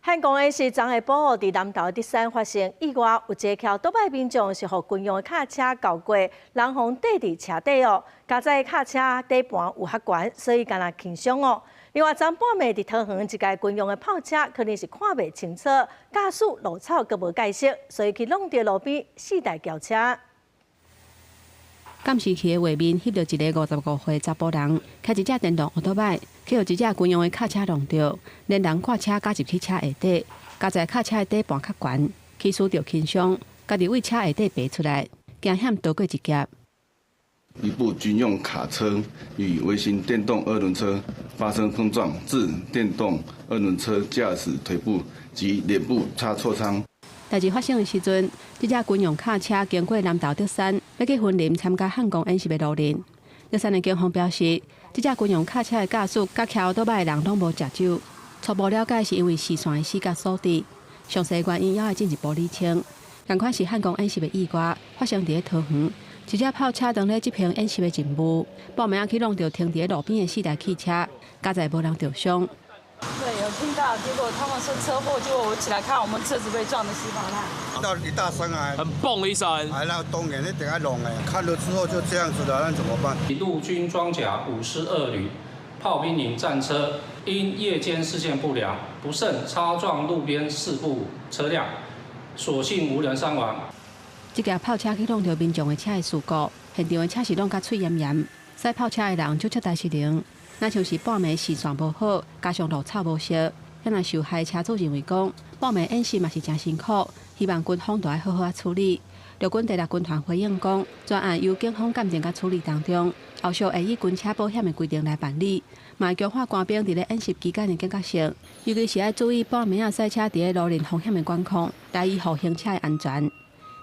漢光演習昨下晡佇南投德山發生意外，有一個騎歐多擺民眾是予軍用的卡車鉤過，人予綴佇車底哦。佳哉卡車底盤有較懸，所以敢若輕傷哦。另外，昨半暝佇桃園一架軍用的炮車，可能是看袂清楚，駕駛路草閣無解釋，所以去挵著路邊四台轎車。監視器的畫面翕著一个55歲查埔人，開一隻電動歐多擺，去予一隻軍用的卡車挵著，連人掛車加入去車下底，佳哉卡車的底盤較懸，起始著輕傷，家己對車下底爬出來，驚險逃過一劫。一部軍用卡車與微型電動二輪車發生碰撞，致電動二輪車駕駛腿部及臉部擦挫傷。代誌發生的時陣，這隻軍用卡車經過南投德山，欲去雲林參加漢光演習的路程。德山的警方表示，這隻軍用卡車的駕駛佮騎歐多擺的人攏無食酒，初步了解是因為視線的死角所致，詳細原因猶愛進一步釐清。仝款是漢光演習的意外發生佇咧桃園，一隻炮車當咧執行演習的任務，半暝仔去挵著停佇咧路邊的四台汽車，佳哉無人著傷。對，有聽到，結果他們說車禍，結果我起來看，我們車子被撞得稀巴爛。到一大聲啊，很嘣一聲。哎，那東眼那等下弄哎，看了之後就這樣子的，那怎麼辦？陸軍裝甲52旅炮兵營戰車因夜間視線不良，不慎擦撞路邊四部車輛，所幸無人傷亡。這架炮車去挵著民眾的車的事故，現場的車是挵甲碎焱焱，駛炮車的人就出大失靈。若像是半暝視線無好，加上路草無熟，遐若受害車主認為講，半暝演習嘛是誠辛苦，希望軍方都愛好好仔處理。陸軍第六軍團回應講，全案由警方鑑定佮處理當中，後續會以軍車保險的規定來辦理，嘛會強化官兵佇咧演習期間的警覺性，尤其是愛注意半暝仔駛車佇咧路面風險的管控，來維護行車的安全。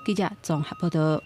記者綜合報道。